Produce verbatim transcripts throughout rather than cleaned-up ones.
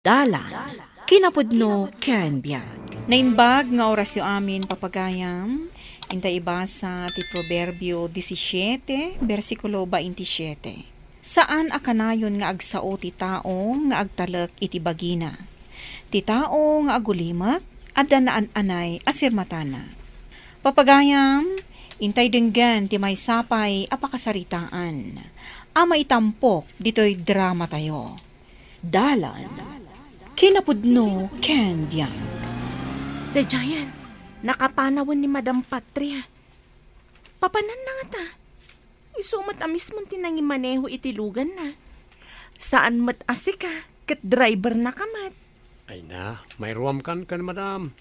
Dalan, kinapudno ken biag. Naimbag nga orasyo amin, papagayam. Intay ibasa ti Proverbio disisiete, bersikulo baintisiete. Saan a kanayon nga agsao ti tao nga agtalek iti bagina. Ti tao nga agulimek, adda naan-anay a sirmatana. Papagayam, intay denggen ti maysa pay a pakasaritaan a maitampok ditoy dramatayo. Dalan, kinapudno ken biag. Daydiayen, nakapanawen ni Madam Patria. Papananna ngata. Isu met a mismon ti nangimaneho iti luganna. Saan met a sika, ket driver na ka met. Ay na, mairuamkan ken Madam.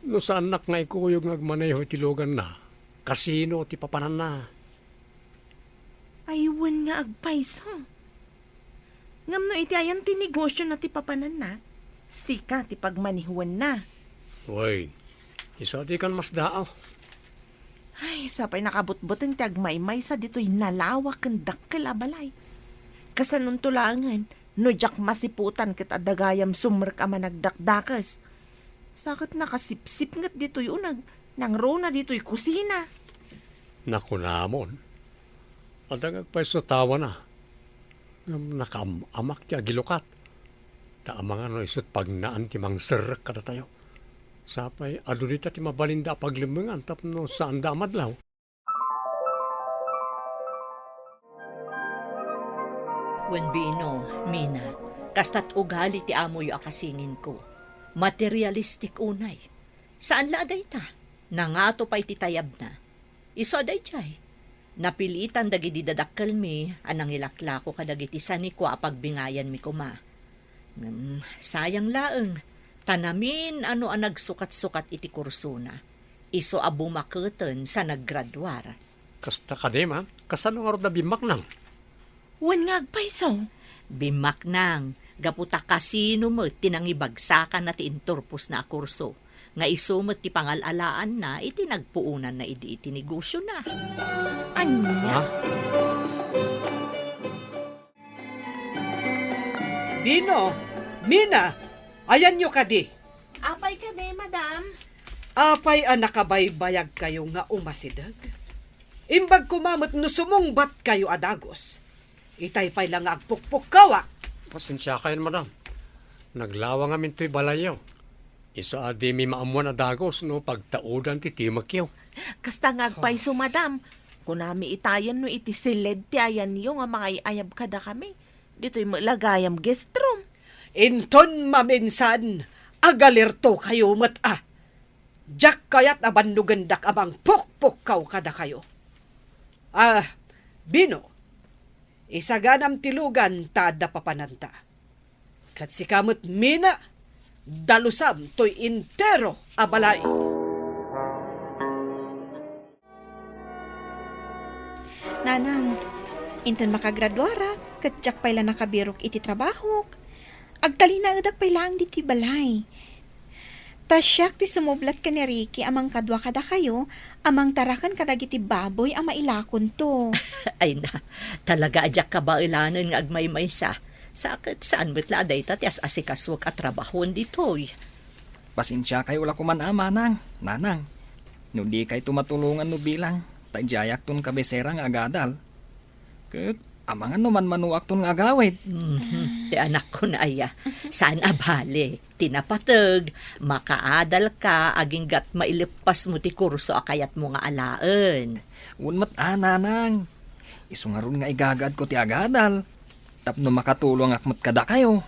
No saannak nga ikuyog nga agmaneho iti luganna, kasino ti papananna? Ay, wen nga agpayso. Ngem no iti ayan ti negosio na ti papananna, sika ti pagmanehuenna. Wen, isu a dikan masdaaw. Ay, sapay nakabutbuteng ti agmaymaysa ditoy nalawak ken dakkel a balay. Kasanonto laengen, no diak masiputan ket adda gayam sumrek a managdakdakes. Sa ket nakasipsipnget ditoy uneg, nangruna ditoy kusina. Nakunamon, adda nga agpayso tawana. Ngem nakaam-amak ti agilukat. Ta amangan no isut' pagnaan ti mangserrek kadatayo. Sapay adu dita ti mabalinda a paglemmengan tapno saanda a madlaw. Wen Bino, Mina, kasta't ugali ti amoyo a kasinginko. Materialistic unay. Saan la a dayta? Nangato pay ti tayabna. Isu a daydiay, napilitan dagidi dadakkelmi a nangilaklako kadagiti sanikua a pagbingayanmi koma. Ngem, sayang laeng, ta namin-ano a nagsukat-sukat iti kursona. Isu a bumaketen sa naggraduar. Kasta kadi, ma? Kasano ngarud a bimmaknang? Wen nga agpayso. Bimmaknang, gapu ta kasino met ti nangibagsakana ti inturposna a kurso, nga isu met ti pangal-alaanna iti nagpuonanna idi iti negosiona. Ania? Ha? Bino, Mina, ayanyo kadi? Apay kadi, madam? Apay a nakabaybayagkayo nga umasideg? Imbag koma met no sumungbatkayo a dagus. Itay pay la nga agpukpukkawak. Pasensiakayon, madam. Naglawangam intoy balayyo. Isu a dimi maammuan a dagus no pagtaudan ti timekyo. Kasta nga agpayso, madam. Kunami itayen no iti siled ti ayanyo nga mangay-ayab kadakami. Ditoy met la gayam guest room. Inton maminsan, agalirtokayo met a. Diak kayat a bannogendak a mangpukpukkaw kadakayo. Ah, Bino, isaganam ti lugan ta adda papananta. Ket sika met, Mina, dalusam toy intero a balay. Nanang, inton makagraduarak, ket diak pay la nakabirok iti trabahok. Agtalinaedak pay laeng ditoy balay. Ta siak ti sumublat ken ni Ricky a mangkadua kadakayo a mangtaraken kadagiti baboy a mailakonto. Ay na, talaga a diak kabaelanen nga agmaymaysa. Sa ket saan met la a dayta ti as-asikasuek a trabahoen ditoy. Pasensiakayo la koman a, manang, nanang. No dikayto matulongan no bilang, ta idiayakton kabesera nga agadal. Ket amangan no manmanoakton nga agawid. Mhm. Ti anakko na aya, saan a bale. Ti napateg, makaadalka agingga't maileppasmo ti kurso a kayatmo nga alaen. Wen met a, nanang. Isu ngarud nga igagaadko ti agadal tapno makatulongak met kadakayo.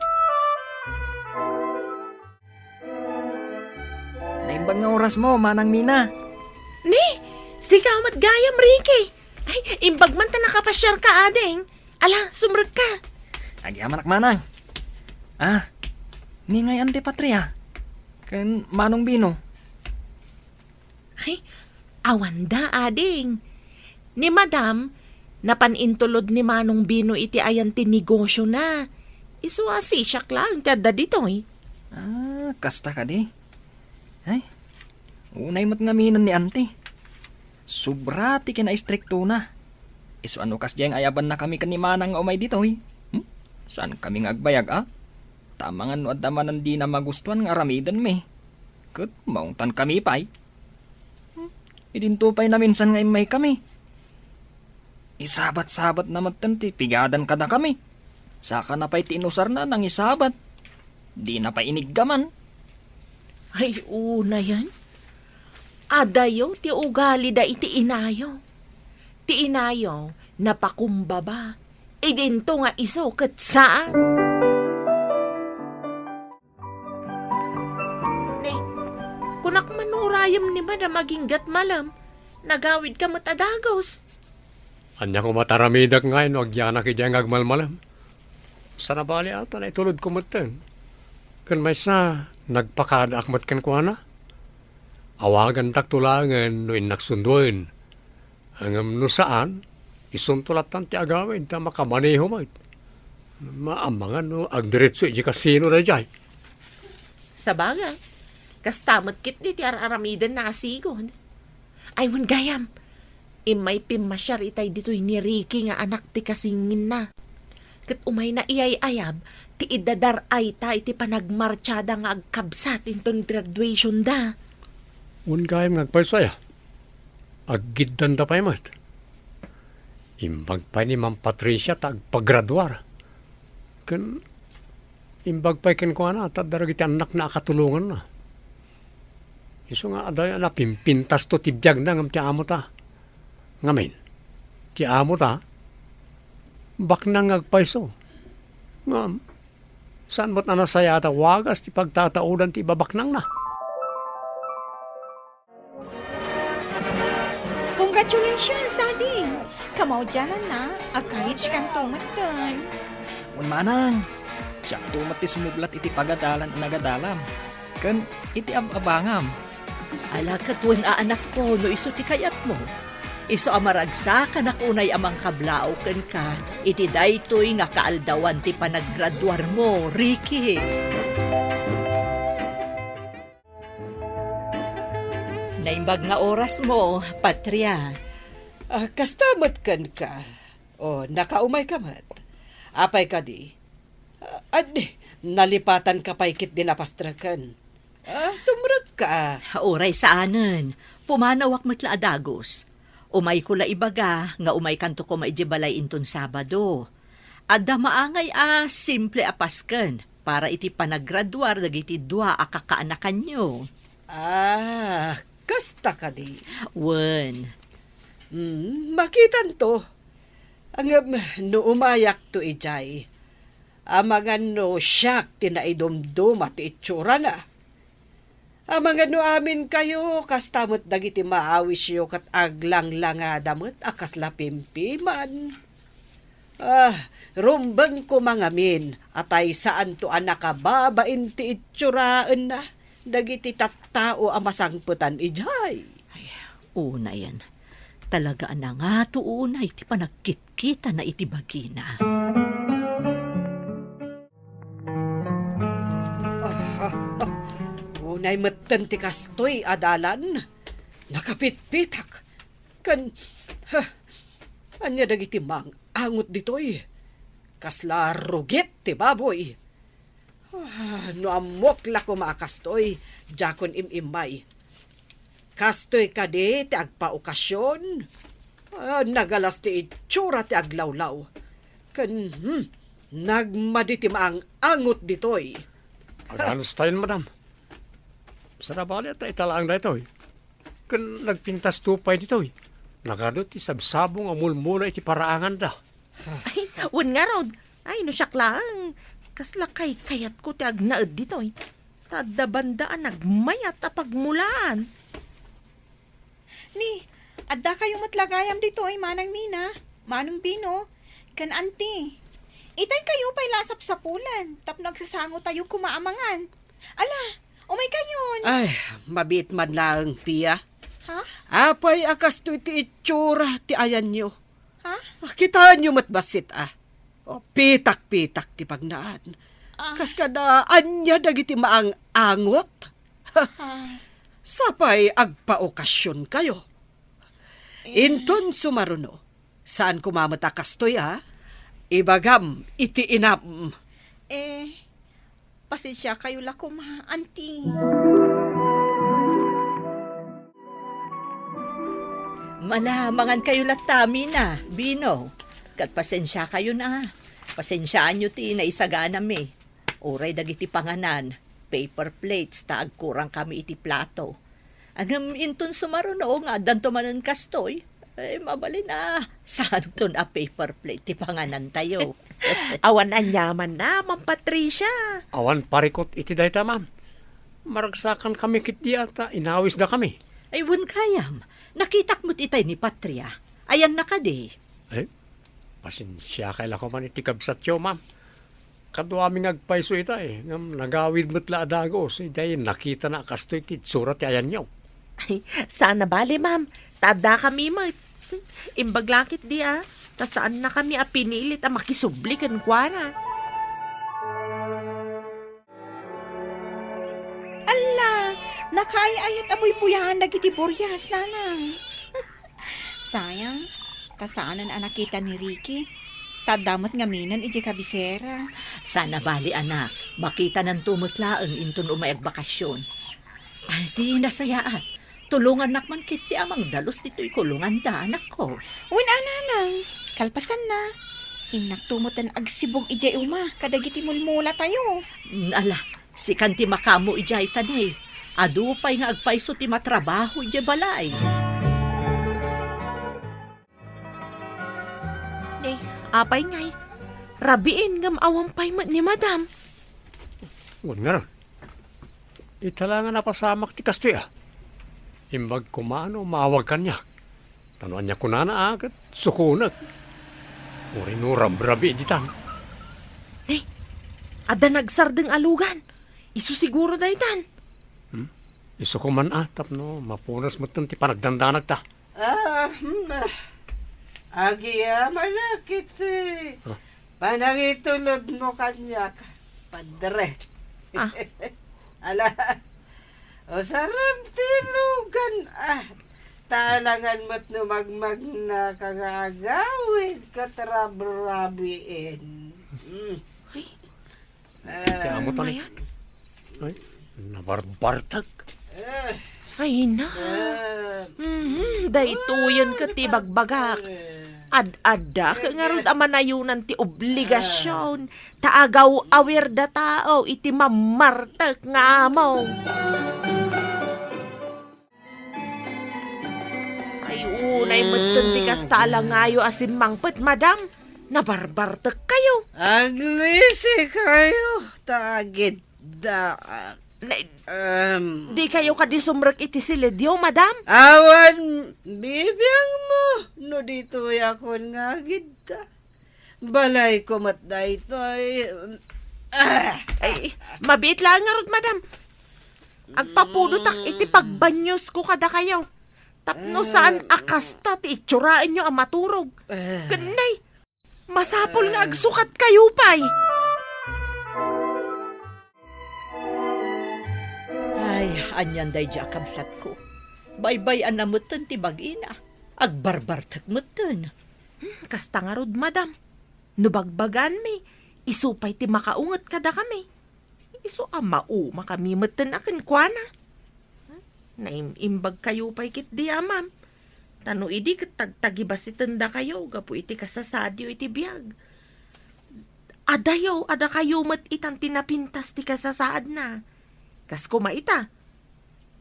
Naimbag nga orasmo, Manang Mina. Ni, sika met gayam, Ricky. Ay, imbag man ta nakapasiarka, ading. Ala, sumrekka. Agyamanak, Manang. Ah, ni ngay Auntie Patria ken Manong Bino? Ay, awanda, ading. Ni Madam, napan intulod ni Manong Bino iti ayan ti negosyona. Isu a sisiak laeng ti adda ditoy. Ah, kasta kadi? Ay, unay met ngamin ni Auntie. Sobra ti kinaistriktona. Isu a no kasdiay nga ayabannakami ken ni Manang nga umay ditoy. Hmm? Saankami nga agbayag, a? Ta amangan no adda manen dina magustuan nga aramidenmi. Ket maungtankami pay. Hmm, idinto pay naminsan nga immaykami. Isabat-sabatna metten ti pigadan kadakami. Sakana pay ti inusarna nangisabat. Dina pay iniggaman. Ay, unayen. Adayo ti ugalida iti inayo. Ti inayo, napakumbaba. Idinto nga isu ket saan. Ne, kunak man no urayem ni Madam aginggat malem. Nagawidka met a dagus. Ania koma ti aramidek ngay no agyanak idiay nga agmalmalem? Sana bali a ta naitulodko metten. Ken maysa, nagpakadaak met kenkuana. Awagandak to laengen no innak sunduen. Ngem no saan, isunto lattan ti agawid ta makamaneho met. Maamangan no agdiretso idiay kasino daydiay. Sabagay, kasta met ketdi ti ar-aramidenna a sigud. Ay, wen gayam, immay pimmasiar itay ditoy ni Ricky nga anak ti kasinginna. Ket umayna iyay-ayab ti idadar-ayta iti panagmartiada nga agkabsat inton graduationda. Wen gayam nga agpayso aya? Aggiddanda pay met. Imbag pay ni Ma'am Patricia ta agpagraduar. Ken imbag pay kenkuana ta adda dagiti annakna a katulonganna. Isu nga adayo a napimpintasto ti biagna ngem ti amota. Ngamin, ti amota, baknang nga agpayso. Ngem, saan met a nasayaat a wagas ti pagtataudan ti ibabaknangna. Congratulations, Adi! Kamaudiananna, a-college kanto metten. Wen manang, siakto met ti sumublat iti pagadalan a nagadalam, ken iti ab-abangam. Ala ket wen a, anakko, no isu ti kayatmo. Isu a maragsakanak unay a mangkablaaw kenka iti daytoy nga kaaldawan ti panaggraduarmo, Ricky. Naimbag nga orasmo, Patria. Ah, kasta met kenka. O, nakaumayka met. Apay kadi? Ah, adi, nalipatanka pay ketdi a pastreken. Ah, sumrekka. Uray saanen. Pumanawak met la a dagus. Umayko la ibaga nga umaykanto koma idiay balay inton Sabado. Adda maangay a simple a pasken para iti panagraduar dagiti dua a kakaanakanyo. Ah, kasta kadi? Wen. Hmm, makitanto. Ngem no umayakto idiay, amangan no siak ti naidumduma ti itsurana. Amangan no aminkayo, kasta met dagiti maawisyo ket aglanglangada met a kasla pimpiman. Ah, rumbeng koma ngamin a tay saanto a nakababain ti itsuraenna dagiti tattao a masangpetan idiay. Ay, unayen. Talaga a nangato unay ti panagkitkitana iti bagina. Unay metten ti kastoy a dalan, nakapitpitak. Ken, ha, ania dagiti mang-angot ditoy? Kasla rugit ti baboy. Ah, no ammok la koma a kastoy, diakon im-immay. Kastoy kadi ti agpaokasion? Ah, nagalas ti itsura ti aglawlaw. Ken, hmm, nagmadi ti maang-angot ditoy. Aganus tayon, madam. Sarabali ta ita laeng daytoy. Ken nagpintasto pay ditoy. Nagadu ti sabsabong a mulmula iti paraanganda. Ay, wen ngarud. Ay, no siak laeng, kasla kaykayatko ti agnaed ditoy. Ta adda banda a nagmayat a pagmulaan. Ni, adda kayo met la gayam ditoy, Manang Mina, Manong Bino, ken Auntie. Itay kayo pay la a sapsapulan tapno agsasango tayo koma a mangan. Ala, umay kayon. Ay, mabiit man laeng, Pia. Ha? Apay a kastoy ti itsura ti ayanyo? Ha? Ah, kitaenyo met bassit, a. O, pitak-pitak ti pagnaan. Ah. Kas kada ania dagiti maang-angot? Ah. Sapay agpaokasion kayo. Eh. Inton sumaruno, saan koma met a kastoy, a? Ibagam iti inam. Eh, Pasensiakayo la koma, Auntie. Mala, mangankayo latta, Mina, Bino. Ket pasensiakayon a. Pasensiaanyo ti naisaganami. Uray dagiti panganan, paper plates, ta agkurangkami iti plato. Ngem inton sumaruno nga addanto manen kastoy, eh, mabalin a, saanton a paper plate ti panganantayo. Awan aniamanna, Ma'am Patricia. Awan parikut iti dayta, ma'am. Maragsakankami ketdi a ta inawisdakami. Ay, wen gayam. Nakitak met itay ni Patria. Ayanna kadi? Eh, pasensiakay la koman iti kabsatyo, ma'am. Kaduami nga agpayso itay, ngem nagawid met la a dagus, idiay nakitana a kastoy ti itsura ti ayanyo. Ay, saan a bale, ma'am. Ta addakami met. Imbag la ketdi a, ta saannakami a pinilit a makisubli kenkuana. Alla, nakaay-ayat a buybuyahan dagiti burias, nanang. Sayang, ta saanen a nakita ni Ricky. Ta adda met ngaminen idiay kabisera. Saan a bale, anak. Makitananto met laeng inton umay agbakasyon. Ay, di nasayaat. Tulongannak man ketdi a mangdalus ditoy kulonganda, anakko. Wen a, nanang. Kalpasanna, innakto metten agsibug idiay uma kadagiti mulmulatayo. Mm, ala, sikan ti makaammo idiay, ta ne, adu pay nga agpayso ti matrabaho idiay balay. Ne, apay ngay? Rabiin ngem awan pay met ni Madam. Wen ngarud. Ita la nga napasamak ti kastoy a. Imbag koma no maawag kaniak. Ta no ania kunana a ket sukonek. Uray no rabrabii ditan. Ne, adda nagsardeng a lugan. Isu siguro daytan. Hmm? Isu koman a tapno mapunas metten ti panagdandanagta. Ah, hmm, ah. Agyamanak iti Ah. panangitulodmo kaniak, Padre. Ah. Ala, usarem ti lugan, ah. Ta alangan met no magmagnaka nga agawid ket rabrabiin. Mm. Ay, Iti amo ta ni. Mayan. Ay, nabarbartek. Ay, na. Mhm, daytoyen ket ti bagbagak. Ad-adda ket ngarud a manayunan ti obligasion. Ta agaw-awir da tao iti mammartek nga amo. Ay, unay metten ti kasta a langayo a simmangpet, madam. Nabarbartek kayo. Aglisi kayo, ta agiddaak. Na, Em. Di kayo kadi sumrek iti silidyo, madam? Awan bibiangmo no ditoy akon nga agidda. Balayko met daytoy. Ah! Ay, mabiit laeng ngarud, madam. Agpapudotak iti pagbanyusko kadakayo. Tapno saan a kasta ti itsuraenyo a maturog. Ah. Ken nay, masapul nga agsukat kayo pay. Ay, anian daydi a kabsatko. Baybay-anna metten ti bagina. Agbarbartek metten. Hmm, kasta ngarud, madam. No bagbaganmi, isu pay ti makaunget kadakami. Isu a maumakami metten a kenkuana. Hmm? Naim-imbag kayo pay ketdi a, ma'am. Ta no idi ket tagtagibasitendakayo gapu iti kasasaadyo iti biag. Adayo, adakayo met itan ti napintas ti kasasaadna. Kas koma ita,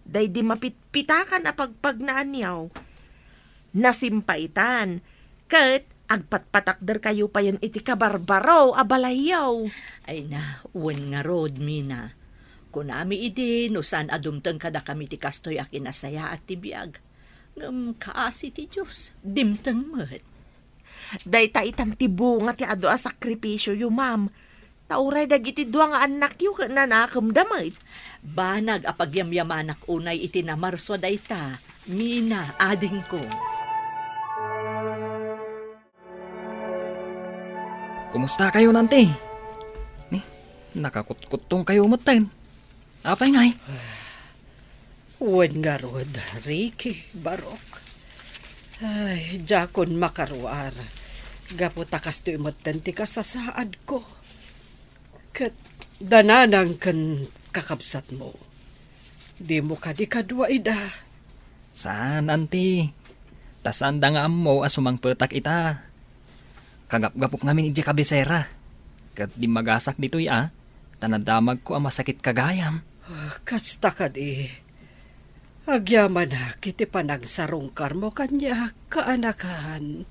daydi mapitpitakan a pagpagnaanyo, nasimpaitan, ket agpatpatakderkayo payen iti kabarbaro a balayyo. Ay na, wen ngarud, Mina. Kunami idi no saan a dumteng kadakami ti kastoy a kinasayaat ti biag. Ngem kaasi ti Dios, dimteng met. Dayta itan ti bunga ti adu a sakripisioyo, ma'am. Ta uray dagiti dua nga annakyo ket nanakemda met. Banag a pagyamyamanak unay iti namarsua dayta, Mina, adingko. Kumusta kayo, Nanti? Ni, nakakutkuttong kayo metten. Apay ngay? Wen ngarud, Ricky, Barok. Ay, diakon makaruar. Gapu ta kastoy metten ti kasasaadko. Ket Da nanang ken kakabsatmo. Dimo kadi kadua ida? Saan, anti. Ta saanda nga ammo a sumangpetak ita. Kagapgapok ngamin idiay kabisera. Ket dimmagasak ditoy a, ta nadamagko a masakit ka gayam. Ah, kasta kadi. Agyamanak iti panangsarungkarmo kaniak, kaanakan.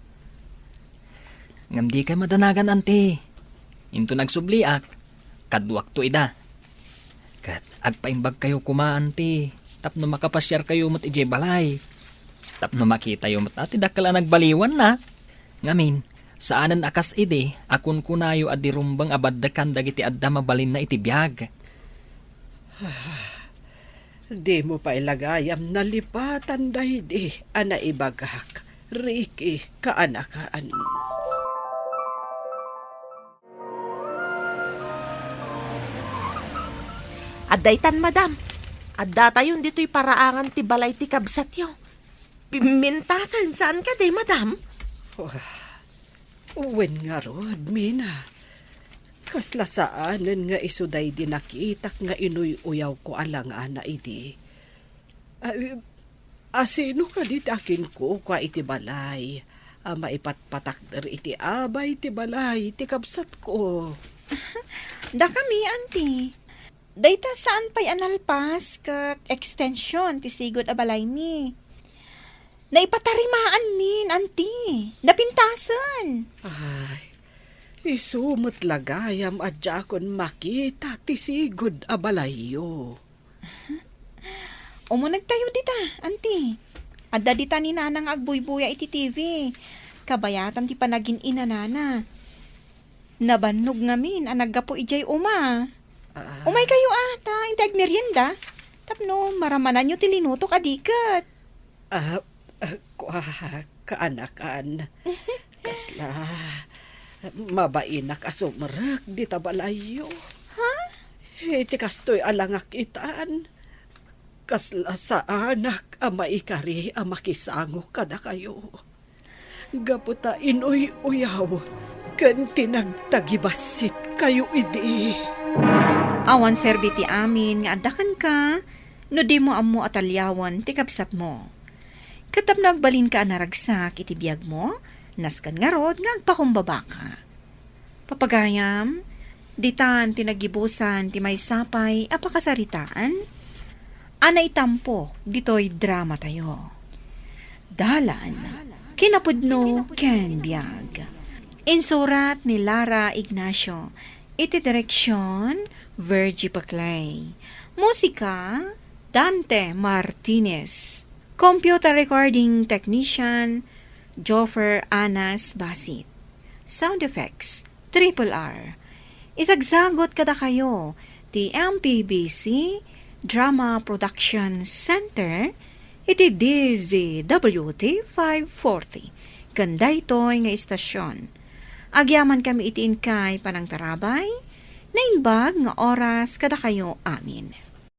Ngem dikay madanagan, anti. Inton agsubliak, kaduakto ida. Ket agpaimbagkayo koma, anti, tapno makapasiarkayo met idiay balay. Tapno makitayo met a ti dakkel a nagbaliwanna. Ngamin, saanen a kas idi a kunkunayo a di rumbeng a baddekan dagiti adda mabalinna iti biag. Dimo pay la gayam nalipatan daydi a naibagak, Ricky, kaanakan. Adda itan, madam. Addatayon ditoy paraangan ti balay ti kabsatyo. Pimintasen, saan kadi, madam? Wah, wen ngarud, Mina. Kasla saanen nga isu daydi nakitak nga inuy-uyawko a langana idi. Ah, a sino kadi ti akinkukua iti balay a maipatpatakder iti abay ti balay ti kabsatko? Dakami, anti. Dayta saan pay a nalpas ket extension ti sigud a balaymi. Naipatarimaanmin, anti. Napintasen. Ay, isu met la gayam a diakon makita ti sigud a balayyo. Umunegtayo dita, anti. Adda dita ni Nana nga agbuybuya iti T V. Kabayatan ti panagin-inanana. Nabannog ngamin a naggapu idiay uma. Ah. Umaykayo a, ta inti agmerienda. Tapno maramananyo ti linutok a diket. Ah, ah, kua, kaanakan. Kasla, mabainak a sumrek dita balayyo. Ha? Iti kastoy a langak itan. Kasla saanak a maikari a makisango kadakayo. Gapu ta inuy-uyaw ken ti nagtagibassit kayo idi. Awan serbi ti amin nga adda kenka no dimo ammo a taliawen ti kabsatmo. Ket tapno agbalinka a naragsak iti biagmo, nasken ngarud nga agpakumbabaka. Papagayam, ditan ti naggibusan ti maysa pay a pakasaritaan a naitampok ditoy dramatayo. Dalan, kinapudno ken biag. Insurat ni Lara Ignacio, iti direksyon, Virgie Paclay. Musika, Dante Martinez. Computer recording technician, Joffer Anas Basit. Sound effects, Triple R. Isagsagut kadakayo ti M P B C Drama Production Center iti D Z W T five forty ken daytoy nga istasyon. Agyamankami iti inkay panangtarabay, naimbag nga oras kadakayo amin.